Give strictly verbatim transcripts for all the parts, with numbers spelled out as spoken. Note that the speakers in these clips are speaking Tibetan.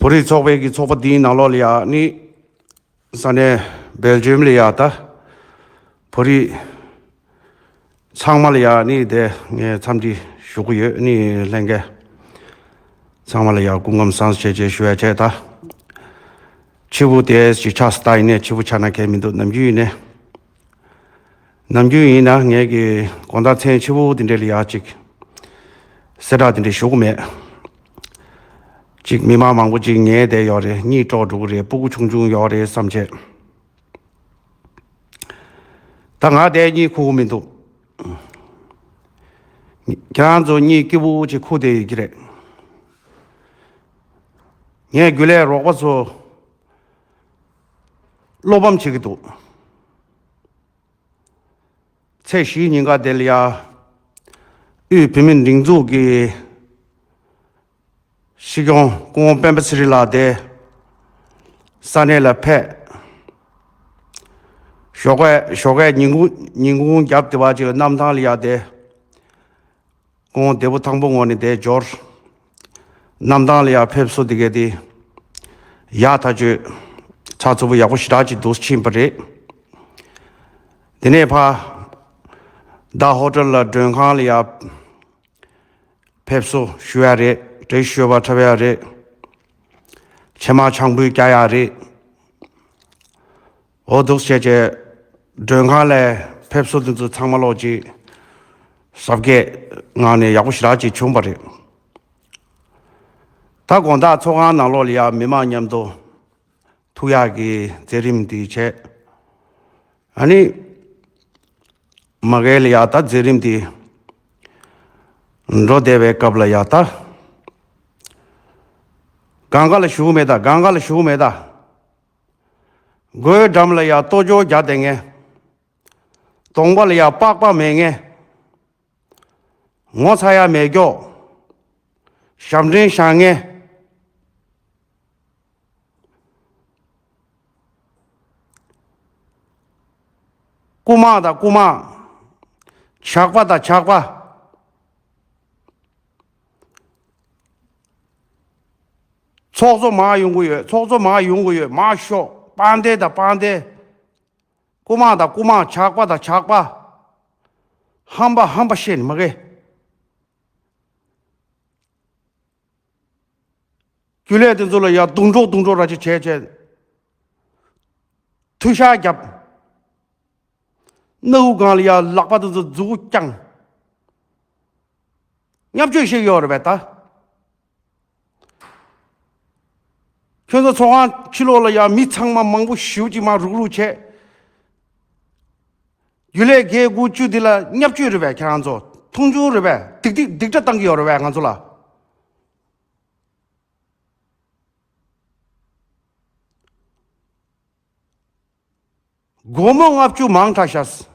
བོད་རིགས་ཚོགས་པའི་གི་ཚོགས་པ་འདིའི་ནང་ལོགས་ལ་ཡ་ནི་ས་གནས་སྦེལ་ཇམ་ལ་ཡ་ད་བོད་རིགས་ཚང་མ་ལ་ཡ་ནི་དེ་ངས་འཚམས་འདྲི་ཞུ་གི་ཡོད། ནི་ལྷན་རྒྱས་ཚང་མ་ལ་ཡ་སྐུ་ཁམས་བཟང་བྱས་བྱས་ཞུ་ཡ་བྱས། ད་ཕྱི་པོ་དེ་ཞིག་ཆགས་སུ་ད་ཡིན་ནས་ཕྱི་པོ་ཆགས་ན་གལ་མི་འདུག། ནམ་རྒྱུན་ཡིན་ནས། ནམ་རྒྱུན་ཡིན་ན་ངས་ཀྱི་དགོང་དག་མཚན་ཕྱི་པོ་དེ་འདྲ་ལ་ཡ་ཅིག་གསལ་བསྒྲགས་དེ་འདྲ་ཞུ་གི་མེད། ཅིག་མི་མང་མང་པོ་ཅིག་ཉལ་བསྡད་ཡོད་རེད། གཉིད་དཀྲོག་འགྲོ་གི་རེད། སྤུ་གུ་ཆུང་ཆུང་ཡོད་རེད་བསམ་བྱས། ད་ང་དེ་གཉིད་ཁུག་གི་མི་འདུག། ཁྱེད་རང་ཚོ་གཉིད་སྐྱིད་པོ་ཅིག་ཁུག་བསྡད་ཡོད་ཀྱི་རེད། ངས་རྒྱུན་ལས་རོགས་པ་ཚོ་བློ་ཕམ་བྱེད་ཀྱི་འདུག། ཚེས་བཞིའི་ཉིན་ཀ་དེ་ལ་ཡ་དབུས་བོད་མིའི་སྒྲིག་འཛུགས་ཀྱི་སྲིད་སྐྱོང་སྐུ་ངོ་སྤེན་པ་ཚེ་རིང་ལགས་དེ་ས་གནས་ལ་ཕེབས། ཞོགས་ཀས་ཞོགས་ཀས་ཉིན་གུང་ཉིན་གུང་རྒྱབ་དེ་བ་ཅིག་ལ་གནམ་ཐང་ལ་ཡ་དེ་སྐུ་ངོ་བདེ་པོ་ཐང་པོ་ངོ་ནས་དེ་འབྱོར། གནམ་ཐང་ལ་ཡ་ཕེབས་བསུ་དེ་གས་དེ་ཡག་ཐག་ཆོད། ཚགས་ཚུད་པོ་ཡག་པོ་ཞེ་དྲག་ཅིག་འདུག་ཕྱིན་པ་རེད། དེ་ནས་ཕ་ད་ཧོ་ཊེལ་ལ་མགྲོན་ཁང་ལ་ཡ་ཕེབས་བསུ་ཞུ་ཡ་རེད། འབྲས་ཞོལ་པ་འཁྲབ་ཡ་རེད། ཕྱེ་མར་ཆང་ཕུད་རྒྱག་ཡ་རེད། འོ་འདུག་བྱས་བྱས་མགྲོན་ཁང་ལ་ཕེབས་བསུ་དེ་ཚོ་ཚང་མ་ལོག་ཅིག་གཟབ་རྒྱས་ངང་ནས་ཡག་པོ་ཞེ་དྲག་ཅིག་བྱུང་པ་རེད། ད་དགོང་དག་ཚོགས་ཁང་ནང་ལོགས་ལ་ཡ་མི་མང་མཉམ་དུ་ཐུག་ཡག་གི་མཛད་རིམ་འདི་བྱས། ཨ་ནི་མ་གལ་ལ་ཡ་ད་མཛད་རིམ་འདི་འགྲོ་བསྡད་པའི་སྐབས་ལ་ཡ་ད་གང་ག་ལ་བཞུགས་མེད་ད། གང་ག་ལ་བཞུགས་མེད་ད། སྒོའི་འགྲམ་ལ་ཡ་ལྟོ་ཇོ་རྒྱག་བསྡད་མཁན། གདོང་པ་ལ་ཡ་པགས་པ་མེད་མཁན། ངོ་ཚ་ཡ་མེད་མགྱོགས། ཞབས་འདྲེན་བཞག་མཁན། རྐུ་མ་དང་རྐུ་མ། ཇག་པ་དང་ཇག་པ། ཚོགས་གཙོ་མར་ཡོང་གི་ཡོད། ཚོགས་གཙོ་མར་ཡོང་གི་ཡོད། མར་ཤོག། དཔལ་ལྡན་དང་དཔལ་ལྡན། རྐུ་མ་དང་རྐུ་མ། ཇག་པ་དང་ཇག་པ། ཧམ་པ་ཧམ་པ་བཤད་ནི་མ་གི། རྒྱུན་ལས་དེ་ཚོ་ལ་ཡ་རྡུང་གྲོགས་རྡུང་གྲོགས་ར་ཅིག་བྱས་བྱས། མཐུ་ཤག་བརྒྱབ། སྣ་བུག་སྒང་ལ་ཡ་ལག་པ་དེ་ཚོ་མཛུ་གུ་བརྐྱངས། བརྙས་བཅོས་བྱེད་ཀྱི་ཡོད་རེད་པས་ད། ཁྱོད་ཚོ་ཚོགས་ཁང་ཕྱི་ལོགས་ལ་ཡ་མི་ཚང་མ་མང་པོ་ཞེ་པོ་ཅིག་མར་རུག་རུག་བྱས། རྒྱུན་ལས་བརྒྱད་དགུ་བཅུ་འདི་ལ་བརྙས་བཅོས་རེད་པས། ཁྱེད་རང་ཚོ་མཐོང་ཆུང་རེད་པས། སྡིག་སྡིག་སྡིག་སྒྲ་བཏང་གི་ཡོད་རེད་པས་ང་ཚོ་ལ། སྒོར་མོ་ལྔ་བཅུ་མང་དྲགས་ཤག།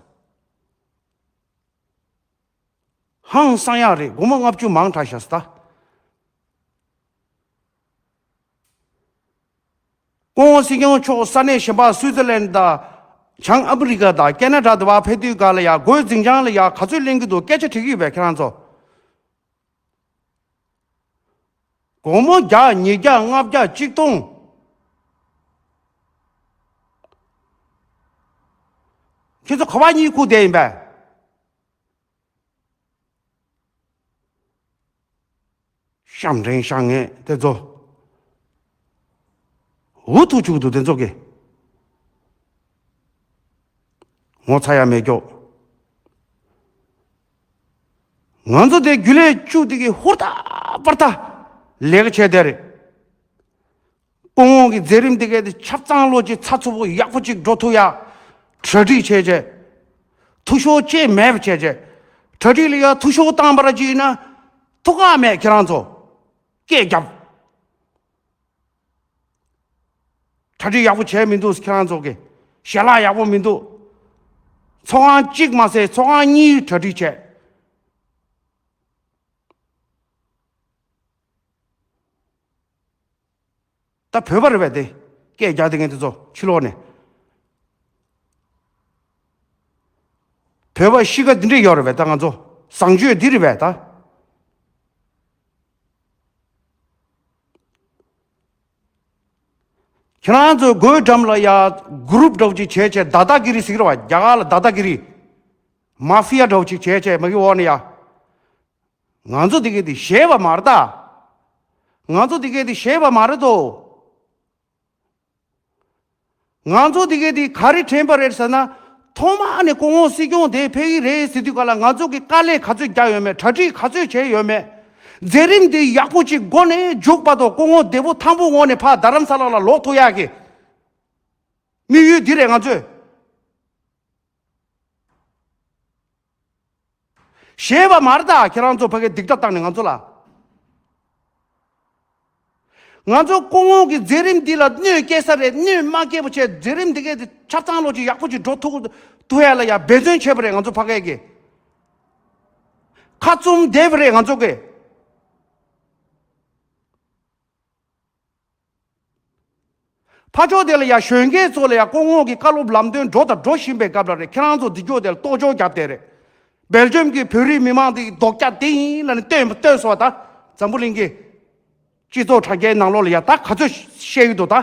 ཧང་སང་ཡག་རེད། སྒོར་མོ་ལྔ་བཅུ་མང་དྲགས་ཤག་ད། སྐུ་ངོ་སྲིད་སྐྱོང་མཆོག་ས་གནས་གཞན་པ་སུའི་ཙི་ལན་དང་། བྱང་ཨ་མི་རི་ཀ་དང་ཀེ་ན་ཌ་དེ་བ་ཕེབས་དུས་སྒང་ལ་ཡ་སྒོའི་འཛིན་བྱང་ལ་ཡ་ག་ཚོད་ལེན་གྱི་འདུག། སྐད་ཆ་དྲི་གི་ཡོད་པས་ཁྱེད་རང་ཚོ། སྒོར་མོ་བརྒྱ། ཉིས་བརྒྱ། ལྔ་བརྒྱ། ཆིག་སྟོང་། ཁྱེད་ཚོ་ག་པར་གཉིད་ཁུག་བསྡད་ཡིན་པས། ཞབས་འདྲེན་བཞག་མཁན་དེ་ཚོ། འུ་ཐུག་བཅུག་འདུག་དེ་ཚོ་གི། ངོ་ཚ་ཡ་མེད་མགྱོགས། ང་ཚོ་དེ་རྒྱུན་ལས་བཅུ་དེ་གི་ཧུར་ཐག་པར་ཐག་ལས་ཀ་བྱས་བསྡད་རེད། སྐུ་ངོ་གི་མཛད་རིམ་དེ་གའི་དེ་ཆ་ཚང་ལོ་གཅིག་ཚགས་ཚུད་པོ་ཡག་པོ་གཅིག་འགྲོ་ཐུབ་ཡ། གྲ་སྒྲིག་བྱས་བྱས། འཐུས་ཤོར་ཅི་མེད་པ་བྱས་བྱས། གྲ་སྒྲིག་ལ་ཡ་འཐུས་ཤོར་བཏང་པ་ར་ཅིག་ཡིན་ན། ཐུགས་ཁག་མེད་ཁྱེད་རང་ཚོ། སྐད་རྒྱབ། གྲ་སྒྲིག་ཡག་པོ་བྱས་མི་འདུག་ཁྱེད་རང་ཚོ་གི། ཞལ་ལག་ཡག་པོ་མི་འདུག། ཚོགས་ཁང་གཅིག་མ་ཟད་ཚོགས་ཁང་གཉིས་གྲ་སྒྲིག་བྱས། ད་བོད་པ་རེད་པས་དེ། སྐད་རྒྱག་བསྡད་མཁན་དེ་ཚོ་ཕྱི་ལོགས་ནས། བོད་པ་གཤིས་ཀ་འདི་འདྲས་ཡོད་རེད་པས་ད། ང་ཚོ་བཟང་སྤྱོད་འདི་རེད་པས་ད། ཁྱེད་རང་ཚོའི་སྒོའི་འགྲམ་ལ་ཡ་གུ་རུབ་འདྲ་བོ་ཅིག་བྱས་བྱས། དཱ་དཱ་གི་རི་ཟེར་གི་རེད་བ། རྒྱ་གར་ལ་དཱ་དཱ་གི་རི། མ་ཧྥི་ཡ་འདྲ་བོ་ཅིག་བྱས་བྱས། མ་གི་འོག་ནས་ཡ། ང་ཚོ་འདི་གས་འདི་ཞེད་པ་མ་རེད་ད། ང་ཚོ་འདི་གས་འདི་ཞེད་པ་མ་རེད་དོ། ང་ཚོ་འདི་གས་འདི་ག་རེ་དྲན་པ་རེད་ཟེར་ན། ཐོག་མ་ནས་སྐུ་ངོ་སྲིད་སྐྱོང་དེ་ཕེབས་ཀྱི་རེད་ཟེར་དུས་ག་ལ། ང་ཚོ་གི་དཀའ་ལས་ག་ཚོད་བརྒྱབ་ཡོད་མེད། གྲ་སྒྲིག་ག་ཚོད་བྱས་ཡོད་མེད། མཛད་རིམ་འདི་ཡག་པོ་ཅིག་འགོ་ནས་མཇུག་བར་དུ་སྐུ་ངོ་བདེ་པོ་ཐང་པོ་ངང་ནས་ཕར་རྡ་རམ་ས་ལ་ལ་ལོག་ཐུབ་ཡག་གི་དམིགས་ཡུལ་འདི་རེད་ང་ཚོས། ཞེད་པ་མ་རེད་ད། ཁྱེད་རང་ཚོ་ཕ་གིའི་སྡིག་སྒྲ་བཏང་ནས་ང་ཚོ་ལ། ང་ཚོ་སྐུ་ངོ་གི་མཛད་རིམ་འདི་ལ་གནོད་སྐྱེལ་ས་རེད། གནོད་མ་སྐྱེལ་བ་བྱས། མཛད་རིམ་འདི་གས་འདི་ཆ་ཚང་ལོ་ཅིག་ཡག་པོ་ཅིག་འགྲོ་ཐུབ་ཐུབ་ཡ་ལ་ཡ་འབད་བརྩོན་བྱས་པ་རེད། ང་ཚོ་ཕ་གི་གི་ཁ་བཙུམ་བསྡད་པ་རེད་ང་ཚོ་གི། ཕར་ཕྱོགས་དེ་ལ་ཡ་གཞོན་སྐྱེས་ཚོ་ལ་ཡ་སྐུ་ངོ་གི་བཀའ་སློབ་ལམ་སྟོན་འགྲོ་དང་འགྲོ་བཞིན་པའི་སྐབས་ལ་རེད། ཁྱེད་རང་ཚོ་འདི་ཕྱོགས་དེ་ལ་གཏོར་བཅོམ་བརྒྱབ་བསྡད་རེད། སྦེལ་ཇམ་གྱི་བོད་རིགས་མི་མང་དེ་རྡོག་རྒྱག་དེ་ཡིན་ལབ་ནས་སྟོན་སྟོན་སོང་བ་ད། འཛམ་བུ་གླིང་གི་སྤྱི་ཚོགས་དྲ་རྒྱའི་ནང་ལོགས་ལ་ཡ་ད་ག་ཚོད་བཤད་ཀྱི་འདུག་ད།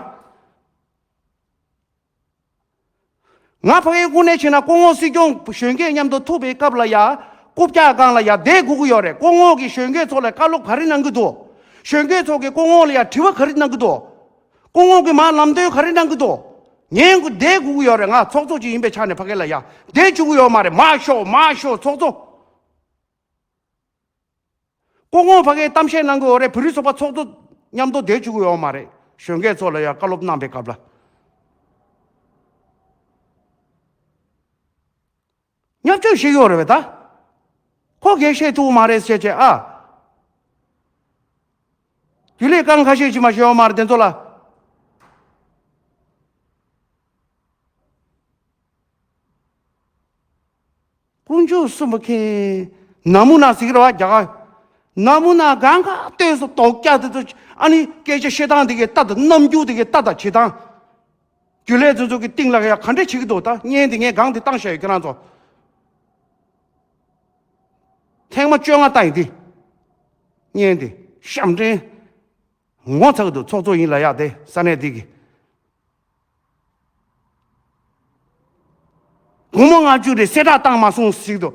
ང་ཕ་གིའི་དངོས་གནས་བྱས་ན་སྐུ་ངོ་སྲིད་སྐྱོང་གཞོན་སྐྱེས་མཉམ་དུ་ཐུག་པའི་སྐབས་ལ་ཡ། རྐུབ་བཀྱག་སྒང་ལ་ཡ་བསྡད་དགོས་ཀྱི་ཡོད་རེད། སྐུ་ངོ་གིས་གཞོན་སྐྱེས་ཚོ་ལ་བཀའ་སློབ་ག་རེ་གནང་གི་འདུག་གཞོན་སྐྱེས་ཚོ་གིས་སྐུ་ངོ་ལ་ཡ་དྲི་བ་ག་རེ་གནང་གི་འདུག་སྐུ་ངོ་གིས་མར་ལམ་སྟོན་ག་རེ་གནང་གི་འདུག་ཉན་དགོས་བསྡད་དགོས་ཀྱི་ཡོད་རེད། ང་ཚོགས་གཙོ་ཅིག་ཡིན་པའི་ཆ་ནས་ཕ་གི་ལ་ཡ་བསྡད་བཅུག་གི་ཡོད་མ་རེད། མར་ཤོག་མར་ཤོག་ཚོགས་གཙོ། སྐུ་ངོ་ཕ་གིའི་གཏམ་བཤད་གནང་གི་ཡོད་རེད། བོད་རིགས་ཚོགས་པ་ཚོགས་གཙོ་མཉམ་དུ་བསྡད་བཅུག་གི་ཡོད་མ་རེད། གཞོན་སྐྱེས་ཚོ་ལ་ཡ་བཀའ་སློབ་གནང་པའི་སྐབས་ལ། བརྙས་བཅོས་བྱེད་ཀྱི་ཡོད་རེད་པས་ད། ཁོ་གས་བཤད་ཐུབ་མ་རེད་ཟེར་བྱས་ཨ། རྒྱུན་ལས་རྐང་ཁ་ཤས་ཅིག་མ་ཤོད་མ་རེད་དེ་ཚོ་ལ། དཀོན་མཆོག་གསུམ་པོ་མཁྱེན། ན་མུ་ན་ཟེར་གི་རེད་བ་རྒྱ་གར། ན་མུ་ན་གང་ག་ལྟོས་སོ་རྡོག་རྒྱག་དེ་ཚོ། ཨ་ནི་སྐད་ཆ་བཤད་སྟངས་དེ་གའི་ལྟ་དང་རྣམ་འགྱུར་དེ་གའི་ལྟ་དང་བྱེད་སྟངས། རྒྱུན་ལས་དེ་ཚོ་གི་སྟེང་ལ་ཡ་ག་འདྲ་བྱེད་ཀྱི་འདུག་ད་བརྙན་དེ་ངས་སྒང་དེ་བཏང་བཞག་ཡོད་ཁྱེད་རང་ཚོ། ཐེངས་མ་བཅོ་ལྔ་བཏང་ཡིན་དེ། བརྙན་དེ་ཞབས་འདྲེན། ངོ་ཚ་གི་འདུག་ཚོགས་གཙོ་ཡིན་ལབ་ཡག་དེ་ས་གནས་འདི་གི། སྒོར་མོ་ལྔ་བཅུ་རེད། གསལ་བསྒྲགས་བཏང་མ་སོང་ཟེར་གི་འདུག་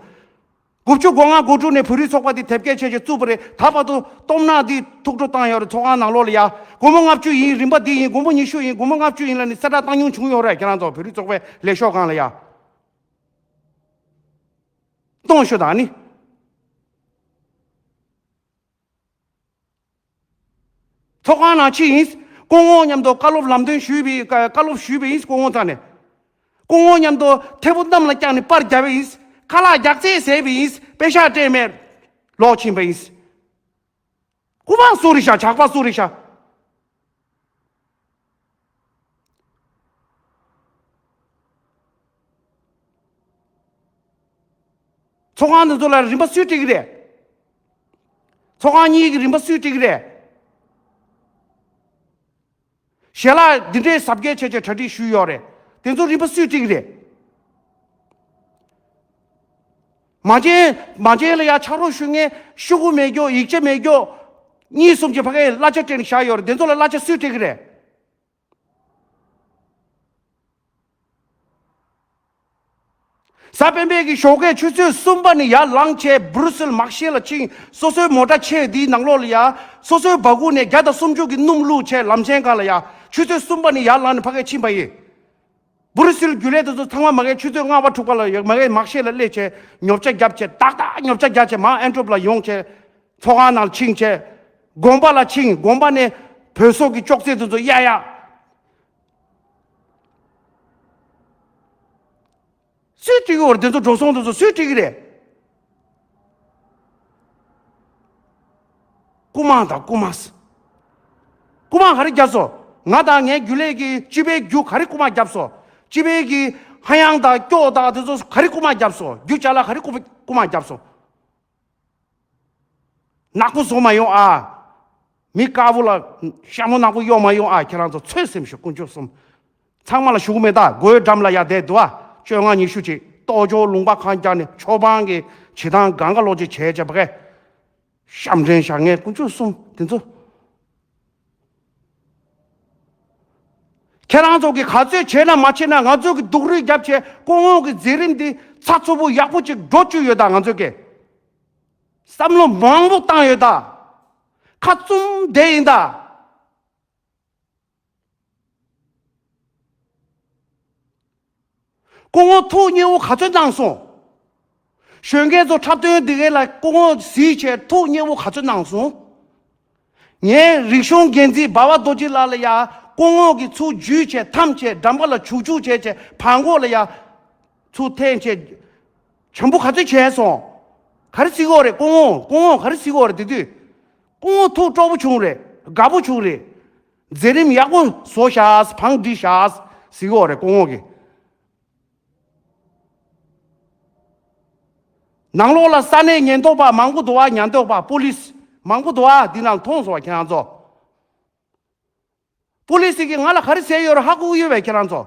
དགུ་བཅུ་གོ་ལྔ་གོ་དྲུག་ནས་བོད་རིགས་ཚོགས་པ་འདི་དེབ་སྐྱེལ་བྱས་བྱས་བཙུགས་པ་རེད། ད་བར་དུ་སྟོབས་ནག་འདི་ཐུགས་སྤྲོ་བཏང་ཡོད་རེད། ཚོགས་ཁང་ནང་ལོགས་ལ་ཡ་སྒོར་མོ་ལྔ་བཅུ་ཡིན། རིན་པ་འདི་ཡིན། སྒོར་མོ་ཉི་ཤུ་ཡིན། སྒོར་མོ་ལྔ་བཅུ་ཡིན་ལབ་ནས་གསལ་བསྒྲགས་བཏང་མྱོང་བྱུང་ཡོད་རེད། ཁྱེད་རང་ཚོ་བོད་རིགས་ཚོགས་པའི་ལས་ཤོག་སྒང་ལ་ཡ་གཏོང་ཤོག་དང་ནི། ཚོགས་ཁང་ནང་ཕྱིན་ཡིན། སྐུ་ངོ་མཉམ་དུ་བཀའ་སློབ་ལམ་སྟོན་ཞུས་པའི་བཀའ་སློབ་ཞུས་པ་ཡིན། སྐུ་ངོ་རྩ་ནས། སྐུ་ངོ་མཉམ་དུ་ཐལ་པོ་གནམ་ལ་བཀྱགས་ནས་པར་བརྒྱབ་པ་ཡིན། ཁ་ལག་རྒྱག་རྩེད་ཟས་པ་ཡིན། པེ་ཤག་སྤྲད་མེད། ལོག་ཕྱིན་པ་ཡིན། སྐུ་པར་སུ་རེད་ཤག་ཇག་པ་སུ་རེད་ཤག་ཚོགས་ཁང་འདི་ཚོ་ལ་རིན་པ་སུས་སྤྲད་ཀྱི་རེད། ཚོགས་ཁང་གཉིས་ཀྱི་རིན་པ་སུས་སྤྲད་ཀྱི་རེད། ཞལ་ལག་འདི་འདྲའི་གཟབ་རྒྱས་བྱས་བྱས་གྲ་སྒྲིག་ཞུས་ཡོད་རེད། དེ་ཚོ་རིན་པ་སུས་སྤྲད་ཀྱི་རེད། མ་བྱན་མ་བྱན་ལ་ཡ་ཕྱག་རོགས་ཞུ་མཁན་ཤོག་གུ་མེད་རྒྱུ། ཡིག་ཆ་མེད་རྒྱུ། གཉིས་གསུམ་གྱི་ཕ་གིའི་གླ་ཆ་སྤྲད་ནས་བཞག་ཡོད་རེད། དེ་ཚོ་ལ་གླ་ཆ་སུས་སྤྲད་ཀྱི་རེད། གཟའ་སྤེན་པའི་གི་ཞོགས་ཀས་ཆུ་ཚོད་གསུམ་པ་ནས་ཡར་ལངས་བྱས་བུ་རུ་སིལ་དམག་ཤེད་ལ་ཕྱིན། སོ་སོའི་མོ་ཊ་ཆེ་འདིའི་ནང་ལོགས་ལ་ཡ་སོ་སོའི་སྦ་ཁུག་ནས་བརྒྱ་དང་སུམ་ཅུ་གི་སྣུམ་བླུགས་བྱས་ལམ་ཆེན་སྒང་ལ་ཡ་ཆུ་ཚོད་གསུམ་པ་ནས་ཡར་ལངས་ནས་ཕ་གིར་ཕྱིན་པ་ཡིན། བུ་རུ་སིལ་རྒྱུན་ལས་དེ་ཚོ་ཚང་མ་མ་གིའི་ཆུ་ཚོད་ལྔ་པ་དྲུག་པ་ལ་ཡ་མ་གིའི་དམག་ཤེད་ལ་སླེབས་བྱས་ཉོ་ཆ་བརྒྱབ་བྱས། ཏག་ཏག་ཉོ་ཆ་བརྒྱབ་བྱས་མར་ཨན་ཊོབ་ལ་ཡོང་བྱས་ཚོགས་ཁང་ནང་ཕྱིན་བྱས་དགོན་པ་ལ་ཕྱིན། དགོན་པ་ནས་བོད་སོག་གི་ཅོག་ཙེ་དེ་ཚོ་གཡར་ཡ། སུས་སྤྲད་ཀྱི་ཡོད་རེད། དེ་ཚོ་འགྲོ་སོང་དེ་ཚོ་སུས་སྤྲད་ཀྱི་རེད། རྐུ་མ་དང་རྐུ་མ། རྐུ་མ་ག་རེ་བརྒྱབ་སོང་། ང་དང་ངའི་རྒྱུན་ལས་ཀྱི་སྤྱི་པའི་རྒྱུ་ག་རེ་རྐུ་མ་བརྒྱབ་སོང་། སྤྱི་པའི་གི་ཧ་ཡང་དང་སྐྱོག་དང་དེ་ཚོ་ག་རེ་རྐུ་མ་བརྒྱབ་སོང་། རྒྱུ་ཅ་ལག་ག་རེ་རྐུ་རྐུ་མ་བརྒྱབ་སོང་། ནག་པོ་བཟོ་མ་ཡོང་ཨ། མི་དཀར་པོ་ལ་ཤ་མོ་ནག་པོ་གཡོག་མ་ཡོང་ཨ། ཁྱེད་རང་ཚོ་ཚོད་སེམས་ཤིག་དཀོན་མཆོག་གསུམ། ཚང་མ་ལ་ཞུ་གི་མེད་ད། སྒོའི་འགྲམ་ལ་ཡ་བསྡད་འདུག་ཨ། བཅོ་ལྔ་ཉི་ཤུ་ཅིག་ལྟོ་ཅོག་ལུང་པ་གང་རྒྱག་ནས་ཆོས་འབངས་ཀྱི་བྱེད་སྟངས་གང་ག་ལོག་ཅིག་བྱས་བྱས་པ་གས། ཤམ་འདྲེན་བཞག་མཁན་དཀོན་མཆོག་གསུམ་དེ་ཚོ། ཁྱེད་རང་ཚོ་གིས་ག་ཚོད་བྱས་ན་མ་བྱས་ན་ང་ཚོ་གིས་སྡུག་རུས་རྒྱབ་བྱས་སྐུ་ངོ་གི་མཛད་རིམ་འདི་ཚགས་ཚུད་པོ་ཡག་པོ་ཅིག་འགྲོ་བཅུག་ཡོད་ད། ང་ཚོ་གིས་བསམ་བློ་མང་པོ་བཏང་ཡོད་ད། ཁ་བཙུམ་བསྡད་ཡིན་ད། སྐུ་ངོ་ཐུགས་མཉེས་པོ་ག་ཚོད་གནང་སོང་། གཞོན་སྐྱེས་ཚོ་འཁྲབ་སྟོན་འདི་གའི་ལ་སྐུ་ངོ་གཟིགས་བྱས་ཐུགས་མཉེས་པོ་ག་ཚོད་གནང་སོང་། ངའི་རིག་གཞུང་འགན་འཛིན་འབའ་བ་རྡོ་རྗེ་ལགས་ལ་ཡ་སྐུ་ངོ་གིས་ཚུར་འཇུས་བྱས་འཐམས་བྱས་འགྲམ་ཁ་ལ་བྱུག་བྱུག་བྱས་བྱས་བྲང་ཁོག་ལ་ཡ་ཚུར་འཐེན་བྱས་བྱམས་པོ་ག་ཚོད་བྱས་སོང་། ག་རེ་བྱེད་ཀྱི་ཡོད་རེད་སྐུ་ངོ། སྐུ་ངོ་ག་རེ་བྱེད་ཀྱི་ཡོད་རེད་དེ་དུས། སྐུ་ངོ་ཐུགས་སྤྲོ་པོ་བྱུང་རེད། དགའ་པོ་བྱུང་རེད། མཛད་རིམ་ཡག་པོ་བཟོ་ཤག་བང་སྒྲིག་ཤག་ཟེར་གྱི་ཡོད་རེད་སྐུ་ངོ་གིས། ནང་ལོགས་ལ་ས་གནས་ཉེན་རྟོག་པ་མང་པོ་འདུག་བ། ཉེན་རྟོག་པ་པོ་ལིས་མང་པོ་འདུག་བ། འདི་ནང་མཐོང་སོང་བ་ཁྱེད་རང་ཚོ། པོ་ལིས་ཀྱིས་ང་ལ་ག་རེ་ཟེར་ཡོད་རེད་ཧ་གོ་གི་ཡོད་པས་ཁྱེད་རང་ཚོ།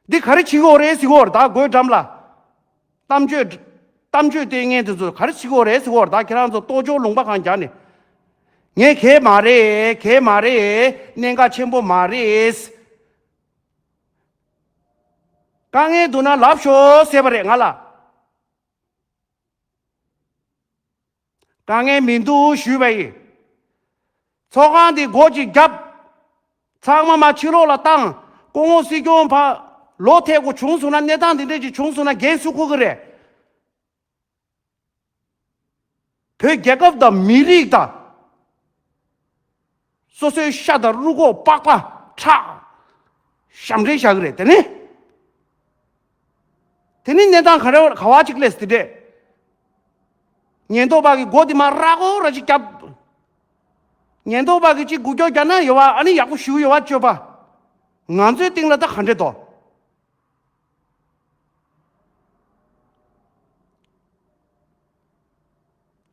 འདི་ག་རེ་བྱེད་ཀྱི་ཡོད་རེད་ཟེར་གྱི་ཡོད་རེད་ད་སྒོའི་འགྲམ་ལ། གཏམ་བརྗོད། གཏམ་བརྗོད་ལྟས་ངན་དེ་ཚོ་ག་རེ་བྱེད་ཀྱི་ཡོད་རེད་ཟེར་གྱི་ཡོད་རེད་ད་ཁྱེད་རང་ཚོ་ལྟོ་ཅོག་ལུང་པ་གང་རྒྱག་ནས། ངས་གས་མ་རེད་གས་མ་རེད་གནད་འགག་ཆེན་པོ་མ་རེད། དཀའ་ངལ་འདུག་ན་ལབ་ཤོག་ཟེར་བ་རེད་ང་ལ། དཀའ་ངལ་མི་འདུག་ཞུས་པ་ཡིན། ཚོགས་ཁང་འདི་སྒོ་གཅིག་བརྒྱབ། ཚང་མ་མར་ཕྱི་ལོགས་ལ་བཏང་། སྐུ་ངོ་སྲིད་སྐྱོང་ཕར་ལོག་ཐད་དགོས་བྱུང་སོང་ན་གནས་སྟངས་འདི་འདྲ་ཅིག་བྱུང་སོང་ན་འགན་སུས་འཁུར་གི་རེད། བོད་རྒྱལ་ཁབ་དང་མི་རིགས་དང་། སོ་སོའི་ཤ་དང་རུས་ཁོག་པགས་པ་ཁྲག་ཞབས་འདྲེན་བཞག་གི་རེད་དེ་ནི། དེ་ནི་གནས་སྟངས་ག་རེ་ག་བ་ཅིག་སླེབས་དེ་འདྲས། ཉེན་རྟོག་པ་གི་སྒོ་དེ་མ་ར་གོ་ར་ཅིག་བརྒྱབ། ཉེན་རྟོག་པ་གི་ཅིག་འགུལ་སྐྱོད་རྒྱག་ན་ཡོད་བ་ཨ་ནི་ཡག་པོ་ཞུ་ཡོད་བ་སྤྱོད་པ། ང་ཚོའི་སྟེང་ལ་ད་ག་འདྲས་དོ།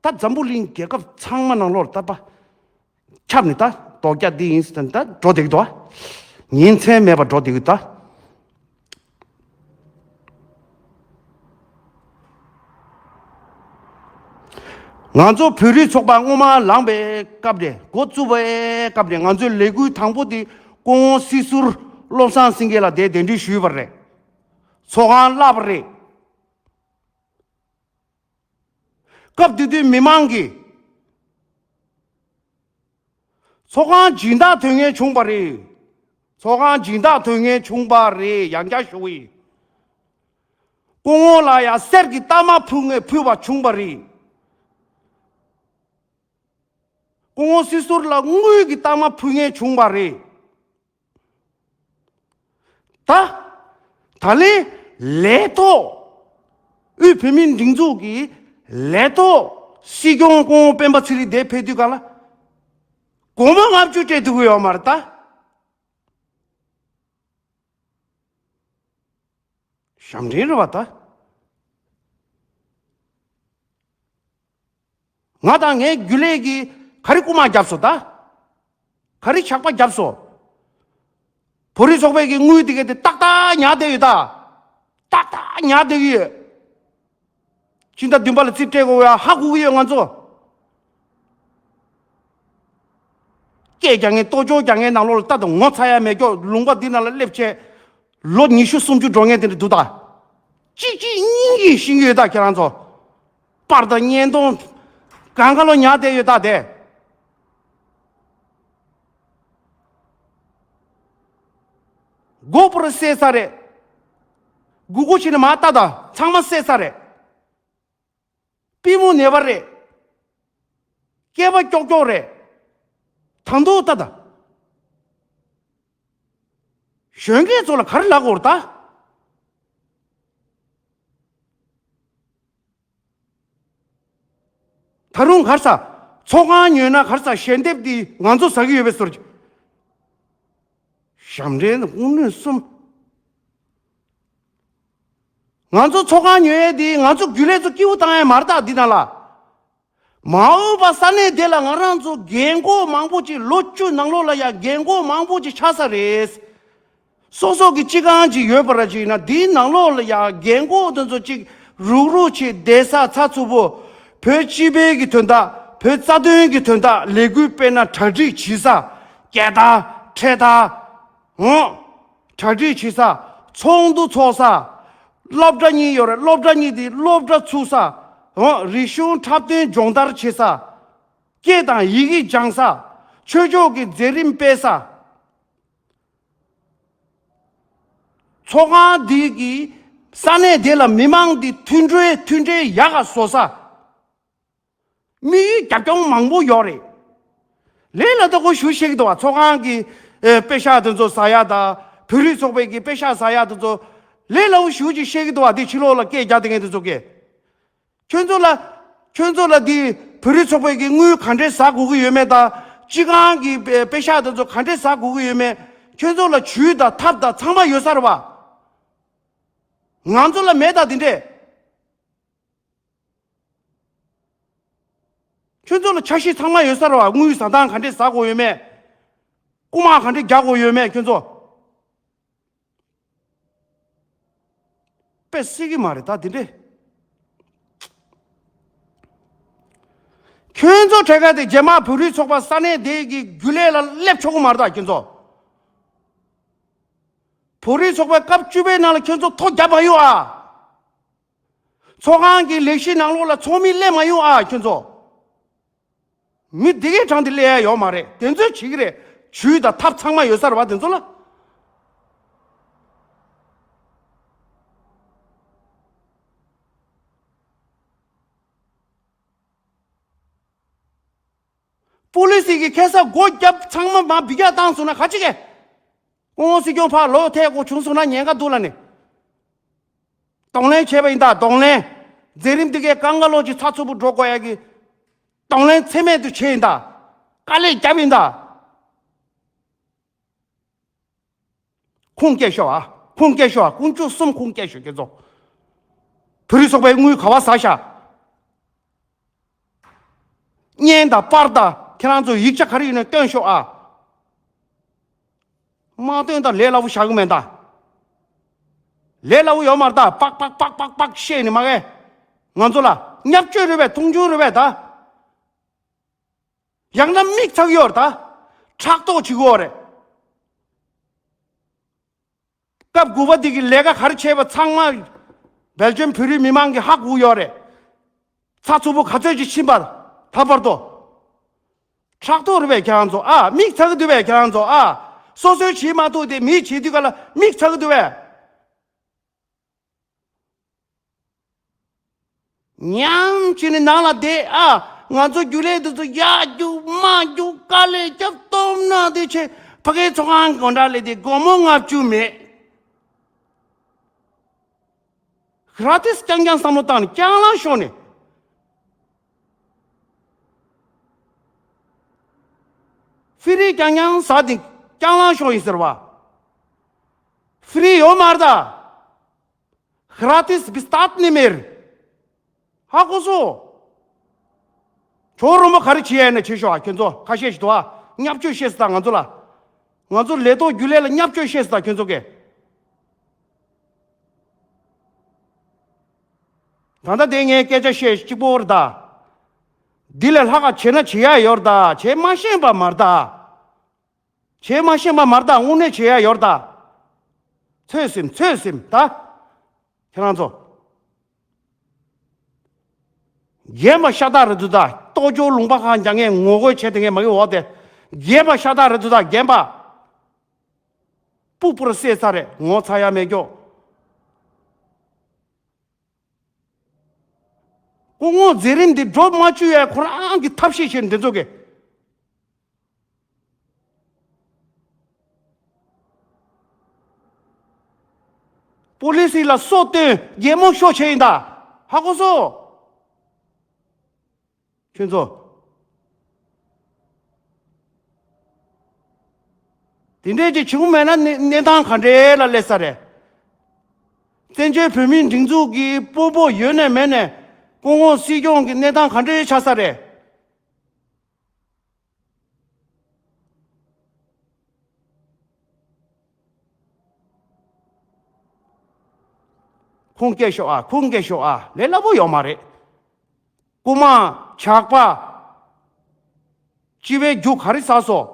ད་འཛམ་བུ་གླིང་རྒྱལ་ཁབ་ཚང་མ་ནང་ལོགས་ད་པ། ཁྱབ་ནས་ད་རྡོག་རྒྱག་འདི་ཡིན་ཟེར་ད་འགྲོ་བསྡད་ཀྱི་འདུག་ཉིན་མཚན་མེད་པར་འགྲོ་བསྡད་ཀྱི་ད། ང་ཚོ་བོད་རིགས་ཚོགས་པ་སྔོན་མ་ལངས་པའི་སྐབས་རེད་འགོ་བཙུགས་པའི་སྐབས་རེད་ང་ཚོའི་ལས་འགུལ་དང་པོ་དེ་སྐུ་ངོ་སྲིད་ཟུར་བློ་བཟང་སེང་གེ་ལ་དེ་གདན་འདྲེན་ཞུས་པ་རེད། ཚོགས་ཁང་གླ་པ་རེད། སྐབས་དེ་དུས་མི་མང་གིས་ཚོགས་ཁང་སྦྱིན་བདག་དོན་ངན་བྱུང་པ་རེད། ཚོགས་ཁང་སྦྱིན་བདག་དོན་ངན་བྱུང་པ་རེད་ཡང་བསྐྱར་ཞུ་གི་ཡིན། སྐུ་ངོ་ལ་ཡང་གསེར་གྱི་རྟགས་མ་ཕུལ་ངེས་ཕུལ་བ་བྱུང་པ་རེད། སྐུ་ངོ་སྲིད་ཟུར་ལ་དངུལ་གྱི་རྟགས་མ་ཕུལ་ངེས་བྱུང་པ་རེད། ད། ད་ལན་ལས་ཐོག་དབུས་བོད་མིའི་སྒྲིག་འཛུགས་ཀྱི་ལས་ཐོག་སྲིད་སྐྱོང་སྐུ་ངོ་སྤེན་པ་ཚེ་རིང་དེ་ཕེབས་དུས་ག་ལ། སྒོར་མོ་ལྔ་བཅུ་སྤྲད་ཐུབ་ཀྱི་ཡོད་མ་རེད་ད། ཞབས་འདྲེན་རེད་བ་ད། ང་དང་ངའི་རྒྱུན་ལས་ཀྱིས་ག་རེ་རྐུ་མ་བརྒྱབ་སོང་ད། ག་རེ་ཇག་པ་བརྒྱབ་སོང་། བོད་རིགས་ཚོགས་པའི་གི་དངུལ་དེ་ག་དེ་ཏག་ཏག་ཉར་བསྡད་ཡོད་ད། ཏག་ཏག་ཉར་བསྡད་ཀྱི་ཡོད། སྤྱི་ཟླ་བདུན་པ་ལ་རྩིས་སྤྲད་དགོས་ཡ་ཧ་གོ་གི་ཡོད་ང་ཚོ། སྐད་རྒྱག་མཁན་ལྟོ་ཅོག་རྒྱག་མཁན་ནང་ལོགས་ལ་ལྟ་དང་ངོ་ཚ་ཡ་མེད་ཀྱོག་ལུང་པ་འདི་ནང་ལ་སླེབས་བྱས། ལོ་ཉི་ཤུ་སུམ་ཅུ་འགྲོ་མཁན་དེ་འདྲ་འདུག་ད། གཅིག་གཅིག་གཉིས་གཉིས་ཤིང་ཡོད་ད་ཁྱེད་རང་ཚོ། པར་དང་བརྙན་ཐུང་། གང་ག་ལོ་ཉར་བསྡད་ཡོད་ད་དེ། མགོ་པོར་བསད་ས་རེད། གུ་གུ་ཕྱིན་ནས་མ་ལྟ་ད་ཚང་མ་བསད་ས་རེད། པུས་མོ་ནད་པ་རེད། སྐེད་པ་ཀྱོག་ཀྱོག་རེད། ད་འདུག་ལྟ་ད། གཞོན་སྐྱེས་ཚོ་ལ་ག་རེ་ལབ་དགོས་རེད་ད། ད་རུང་གར་ས། ཚོགས་ཁང་ཉོས་ན་གར་ས་ཞལ་འདེབས་འདི་ང་ཚོ་ཟ་གི་ཡོད་པའི་ཟུར། ཞབས་འདྲེན་དབུ་སྣོད་གསུམ། ང་ཚོ་ཚོགས་ཁང་ཉོ་ཡས་འདི་ང་ཚོ་རྒྱུན་ལས་ཚོ་སྐྱིད་པོ་བཏང་ཡས་མ་རེད་ད་འདི་ནང་ལ། མ་འོངས་པ་ས་གནས་དེ་ལ་ང་རང་ཚོ་རྒན་གོག་མང་པོ་ཅིག་ལོ་བཅུ་ནང་ལོགས་ལ་ཡང་རྒན་གོག་མང་པོ་ཅིག་ཆགས་ས་རེད། སོ་སོ་གི་སྤྱི་ཁང་ཅིག་ཡོད་པ་ར་ཅིག་ཡིན་ན་དེའི་ནང་ལོགས་ལ་ཡང་རྒན་གོག་དེ་ཚོ་ཅིག་རུག་རུག་ཅིག་བསྡད་ས་ཚགས་ཚུད་པོ། བོད་སྤྱི་པའི་གི་དོན་དག་བོད་རྩ་དོན་གི་དོན་དག་ལས་འགུལ་སྤེལ་ན་གྲ་སྒྲིག་བྱེད་ས། རྒྱལ་དར་འཕྲེད་དར་ འོ། གྲ་སྒྲིག་བྱེད་ས། ཚོགས་འདུ་ཚོགས་ས། སློབ་གྲྭ་གཉིས་ཡོད་རེད། སློབ་གྲྭ་གཉིས་དེ་སློབ་གྲྭ་ཚུགས་ས། འོ། རིག་གཞུང་འཁྲབ་སྟོན་སྦྱོང་བརྡར་བྱེད་ས། སྐད་དང་ཡི་གེ་སྦྱང་ས། ཆོས་ཕྱོགས་ཀྱི་མཛད་རིམ་སྤེལ་ས། ཚོགས་ཁང་འདི་གི་ས་གནས་དེ་ལ་མི་མང་འདི་མཐུན་སྒྲིལ་མཐུན་སྒྲིལ་ཡག་ག་བཟོ་ས། དམིགས་ཡུལ་རྒྱབ་ལྗོངས་མང་པོ་ཡོད་རེད། ལས་སླ་ད་ཁོ་ཞུ་ཤེས་ཀྱི་འདུག་བ། ཚོགས་ཁང་གི་ཨེ་པེ་ཤག་དེ་ཚོ་ཟ་ཡ་དང་། བོད་རིགས་ཚོགས་པའི་གི་པེ་ཤག་ཟ་ཡ་དེ་ཚོ་ལས་སླ་བོ་ཞུ་ཅིག་ཤེས་ཀྱི་འདུག་བ། དེ་ཕྱི་ལོགས་ལ་སྐད་རྒྱག་དེ་ངས་དེ་ཚོ་སྐད། ཁྱོད་ཚོ་ལ། ཁྱོད་ཚོ་ལ་དེ་བོད་རིགས་ཚོགས་པའི་གི་དངུལ་ག་འདྲས་ཟ་དགོས་ཀྱི་ཡོད་མེད་དང་། སྤྱི་ཁང་གི་པེ་པེ་ཤག་དེ་ཚོ་ག་འདྲས་ཟ་དགོས་ཀྱི་ཡོད་མེད། ཁྱོད་ཚོ་ལ་ཇུས་དང་ཐབས་དང་ཚང་མ་ཡོད་ས་རེད་བ། ང་ཚོ་ལ་མེད་ད་དེ་འདྲས། ཁྱོད་ཚོ་ལ་འཆར་གཞི་ཚང་མ་ཡོད་ས་རེད་བ། དངུལ་ཟ་སྟངས་ག་འདྲས་ཟ་དགོས་ཡོད་མེད། རྐུ་མ་ག་འདྲས་རྒྱག་དགོས་ཡོད་མེད་ཁྱོད་ཚོ། དཔེ་སྲིད་ཀྱི་མ་རེད་ད་དེ་འདྲས། ཁྱོད་ཚོ་གྲས་ཀ་དེ་རྗེས་མ་བོད་རིགས་ཚོགས་པ་ས་གནས་དེ་གི་རྒྱུན་ལས་ལ་སླེབས་ཆོག་གི་མ་རེད་ད་ཁྱོད་ཚོ། བོད་རིགས་ཚོགས་པའི་སྐབས་བཅུ་པའི་ནང་ལ་ཁྱོད་ཚོ་ཐོ་བརྒྱབ་པ་ཡོད་ཨ། ཚོགས་ཁང་གི་ལས་གཞི་ནང་ལོགས་ལ་ཚོགས་མི་སླེབས་མ་ཡོང་ཨ་ཁྱོད་ཚོ། མི་དེ་གའི་གྲངས་དེ་སླེབས་ཡ་ཡོད་མ་རེད། དེ་ཚོས་བྱེད་ཀྱི་རེད། ཇུས་དང་ཐབས་ཚང་མ་ཡོད་ས་རེད་བ་དེ་ཚོ་ལ། པོ་ལི་སི་གི་ཁེ་ས་སྒོ་བརྒྱབ་ཚང་མ་མ་བི་རྒྱ་བཏང་སོང་ན་ག་ཅི་གེ། སྐུ་ངོ་སྲིད་སྐྱོང་ཕར་ལོག་ཐད་དགོས་བྱུང་སོང་ན་ཉེན་ཁ་འདུག་ལ་ནི། གདོང་ལེན་བྱས་པ་ཡིན་ད་གདོང་ལེན། མཛད་རིམ་འདི་གའི་སྒང་ག་ལོག་ཅིག་ཚགས་ཚུད་པོ་འགྲོ་དགོས་ཡ་གི། གདོང་ལེན་ཚད་མེད་དུ་བྱས་ཡིན་ད། དཀའ་ལས་བརྒྱབ་ཡིན་ད། ཁུངས་སྐྱེལ་ཤོག་ཨ། ཁུངས་སྐྱེལ་ཤོག་ཨ། དཀོན་མཆོག་གསུམ་ཁུངས་སྐྱེལ་ཤོག་ཁྱེད་ཚོ། བོད་རིགས་ཚོགས་པའི་དངུལ་ག་བ་ཟ་ཤག་བརྙན་དང་པར་དང་ཁྱེད་རང་ཚོ་ཡིག་ཆ་ག་རེ་ཡིན་ན་སྟོན་ཤོག་ཨ། མ་སྟོན་ད་ལས་སླ་བོ་བཞག་གི་མེད་ད། ལས་སླ་བོ་ཡོད་མ་རེད་ད། པག་པག་པག་པག་པག་བཤད་ནི་མ་གས། ང་ཚོ་ལ་བརྙས་བཅོས་རེད་པས། མཐོང་ཆུང་རེད་པས་ད། ཡང་ན་མིག་ཚ་གི་ཡོད་རེད་ད། ཕྲག་དོག་བྱེད་ཀྱི་ཡོད་རེད། སྐབས་དགུ་པ་འདི་གི་ལས་ཀ་ག་རེ་བྱས་པ་ཚང་མ་སྦེལ་ཇམ་བོད་རིགས་མི་མང་གིས་ཧ་གོ་གི་ཡོད་རེད། ཚགས་ཚུད་པོ་ག་ཚོད་ཅིག་ཕྱིན་པ་ད་བར་དུ། ཕྲག་དོག་རེད་པས་ཁྱེད་རང་ཚོ་ཨ། མིག་ཚ་གི་འདུག་པས་ཁྱེད་རང་ཚོ་ཨ། སོ་སོའི་བྱེད་མ་ཐུབ་དེ་མིའི་བྱེད་དུས་ག་ལ་མིག་ཚ་གི་འདུག་པས། ཉམས་ཀྱི་ནི་ནང་ལ་བསྡད་ཨ། ང་ཚོ་རྒྱུན་ལས་དེ་ཚོ་ཡར་རྒྱུག་མར་རྒྱུག་དཀའ་ལས་རྒྱབ་སྟོབས་ན་དེ་ཆེ་ཕ་གིའི་ཚོགས་ཁང་གི་སྒོ་འགྲམ་སླེབས་དེ་སྒོར་མོ་ལྔ་བཅུ་མེད། ར་ཏིས་རྐྱང་རྐྱང་བསམ་བློ་བཏང་ནས་རྐྱང་ལངས་ཤོག་ནས། ཧྥི་རི་རྐྱང་རྐྱང་ཟ་དེ་རྐྱང་ལངས་ཤོག་ཡིན་ཟེར་བ། ཧྥི་རི་ཡོད་མ་རེད་ད། Gratis besteht nicht mehr. ཧ་གོ་སོང་། ཇོ་རོ་མོ་ག་རེ་བྱེད་ཡ་ཡིན་ན་བྱེད་ཤོག་ཨ། ཁྱོད་ཚོ་ཁ་ཤས་ཤིག་འདུག་ཨ། བརྙས་བཅོས་བཤད་སོང་ད་ང་ཚོ་ལ། ང་ཚོ་ལས་ཐོག་རྒྱུན་ལས་ལ་བརྙས་བཅོས་བཤད་སོང་ད་ཁྱོད་ཚོ་གས། ད་ལྟ་དེ་ངས་སྐད་ཆ་བཤད་གཅིག་པོ་རེད་ད། འདི་ལས་ལྷག་ག་བྱེད་ན་བྱེད་ཡ་ཡོད་རེད་ད། བྱེད་མ་ཤེས་པ་མ་རེད་ད། བྱེད་མ་ཤེས་པ་མ་རེད་ད། དངོས་གནས་བྱེད་ཡ་ཡོད་རེད་ད། ཚོད་ཟིན་ཚོད་ཟིན་ད། ཁྱེད་རང་ཚོ། རྒན་པ་ཤ་སྟག་རེད་འདུག་ད། ལྟོ་ཇོ་ལུང་པ་ཁག་འཇང་ངས་ངོ་རྒོལ་བྱས་དེ་ངས་མ་གི་འོག་དེ། རྒན་པ་ཤ་སྟག་རེད་འདུག་ད་རྒན་པ། སྤུ་སྤུར་བསད་ཚར་རེད། ངོ་ཚ་ཡ་མེད་ཀྱོག་སྐུ་ངོ་མཛད་རིམ་འདི་སྒྲུབ་མ་བཅུག་ཡ་ཁོ་རང་གི་ཐབས་ཤེས་བྱས་འདི་ཚོ་གི། པོ་ལི་སི་ལ་སོ་བཏོན་རྒྱལ་མོ་ཤོ་བྱས་ཡིན་ད། ཧ་གོ་སོང་། ཁྱོད་ཚོ། དེ་འདྲས་ཀྱི་བྱུང་མེད་ན་གནས་གནས་སྟངས་ག་འདྲས་ལ་སླེབས་ས་རེད། བཙན་བྱོལ་བོད་མིའི་སྒྲིག་འཛུགས་ཀྱི་དཔོན་པོ་ཡོད་ནས་མེད་ནས་སྐུ་ངོ་སྲིད་སྐྱོང་གི་གནས་སྟངས་ག་འདྲས་ཆགས་ས་རེད། ཁུངས་སྐྱེལ་ཤོག་ཨ། ཁུངས་སྐྱེལ་ཤོག་ཨ། ལས་སླ་པོ་ཡོད་མ་རེད། རྐུ་མ། ཇག་པ། སྤྱི་པའི་རྒྱུ་ག་རེ་ཟ་སོང་།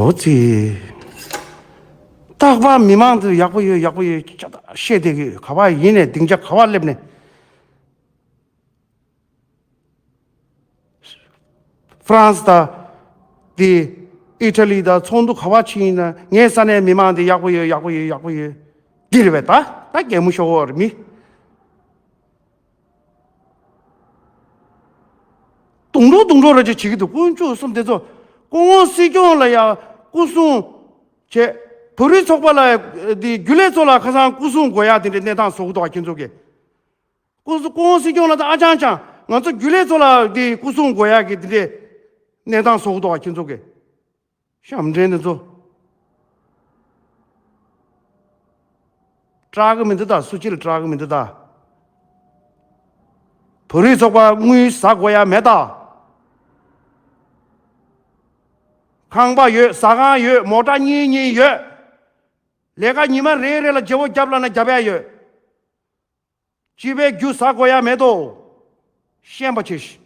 འོ་ཙི། རྟག་པར་མི་མང་དུ་ཡག་པོ་ཡོད་ཡག་པོ་ཡོད་ཅ་ད་བཤད་བསྡད་ཀྱི་ག་བ་ཡིན་ནས་སྡིངས་ཆ་ག་བ་སླེབས་ནས། ཧྥ་རན་སི་དང་དེ་ཨི་ཊ་ལི་དང་ཚོགས་འདུ་ག་བ་ཕྱིན་ཡིན་ན་ངའི་ས་གནས་མི་མང་དེ་ཡག་པོ་ཡོད་ཡག་པོ་ཡོད་ཡག་པོ་ཡོད། འདི་རེད་པས། ད་ད་གད་མོ་ཤོར་བ་རེད་མི། དུང་འགྲོ་དུང་འགྲོ་ར་ཅིག་བྱེད་ཀྱི་འདུག་དཀོན་མཆོག་གསུམ་དེ་ཚོ་སྐུ་ངོ་སྲིད་སྐྱོང་ལ་ཡ་སྐུ་སྲུང་བྱས། བོད་རིགས་ཚོགས་པ་ལ་དེ་རྒྱུན་ལས་ཚོ་ལ་ཁ་སང་སྐུ་སྲུང་དགོས་ཡ་དེ་འདྲའི་གནས་སྟངས་བཟོ་གི་འདུག་ཁྱེད་ཚོ་གིས། སྐུ་སྲུང་སྐུ་ངོ་སྲིད་སྐྱོང་ལ་ད་ཨ་ཅང་ཅང་ང་ཚོ་རྒྱུན་ལས་ཚོ་ལ་དེ་སྐུ་སྲུང་དགོས་ཡ་གི་དེ་འདྲའི་གནས་སྟངས་བཟོ་གི་འདུག་ཁྱེད་ཚོ་གིས། ཞབས་འདྲེན་དེ་ཚོ། སྐྲག་གི་མི་འདུག་ད་སུ་གཅིག་ལ་སྐྲག་གི་མི་འདུག་ད། བོད་རིགས་ཚོགས་པ་དངུལ་ཟ་དགོས་ཡ་མེད་ད། ཁང་པ་ཡོད། ཟ་ཁང་ཡོད། མོ་ཊ་གཉིས་གཉིས་ཡོད། ལས་ཀ་ཉི་མ་རེ་རེ་ལ་བརྗེ་བོ་རྒྱབ་ལ་ན་རྒྱབ་ཡ་ཡོད། སྤྱི་པའི་རྒྱུ་ཟ་དགོས་ཡ་མེད་དོ། ཤན་པ་ཆེ་ཤི།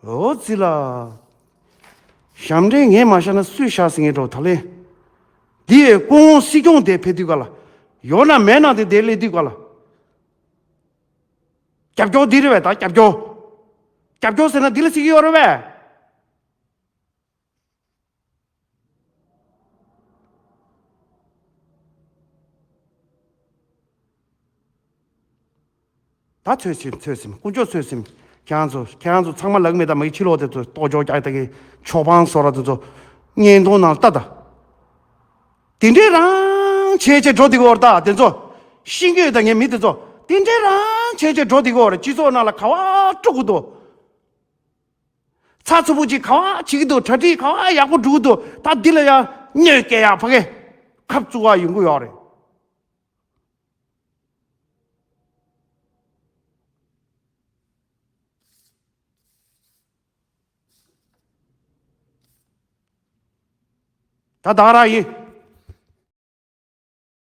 འོ་ཙི་ལ། ཞབས་འདྲེན་ངས་མ་བཤད་ན་སུས་བཤད་ཟིན་ངེས་འགྲོ་ད་ལེ། འདི་ཡི་སྐུ་ངོ་སྲིད་སྐྱོང་དེ་ཕེབས་དུས་ག་ལ། ཡོད་ན་མེད་ན་དེ་དེ་སླེབས་དུས་ག་ལ། རྒྱབ་སྐྱོར་འདི་རེད་པས་ད་རྒྱབ་སྐྱོར། རྒྱབ་སྐྱོར་ཟེར་ན་འདི་ལ་སྲིད་ཀྱི་ཡོད་རེད་པས། ད་ཚོད་སེམས་ཚོད་སེམས་དཀོན་མཆོག་ཚོད་སེམས། ཁྱེད་རང་ཚོ་ཁྱེད་རང་ཚོ་ཚང་མ་ལག་མེད་དང་མ་གི་ཕྱི་ལོགས་དེ་ཚོ་ལྟོ་ཅོག་རྒྱག་ད་གི་ཆོ་འཕང་བཟོ་ར་དེ་ཚོ་བརྙན་ཐུང་ནང་ལྟ་ད། དེ་འདྲའི་རང་བྱས་བྱས་འགྲོ་དེ་གོ་ར་ད་དེ་ཚོ་ཤི་གི་ཡོད་ད་ངའི་མི་དེ་ཚོ་དེ་འདྲའི་རང་བྱས་བྱས་འགྲོ་དེ་གོ་ར་སྤྱི་ཚོགས་ནང་ལ་ག་བ་དཀྲུག་གི་འདུག་ཚ་ཚུ་བུ་ཅིག་ག་བ་བྱེད་ཀྱི་འདུག་གྲ་སྒྲིག་ག་བ་ཡག་པོ་འགྲུབ་ཀྱི་འདུག་ད་འདི་ལ་ཡ་གནོད་སྐྱེལ་ཡ་ཕ་གི་ཁབ་བཙུགས་པ་ཡོང་གི་ཡོད་རེད། ད་ད་ར་ཡིན།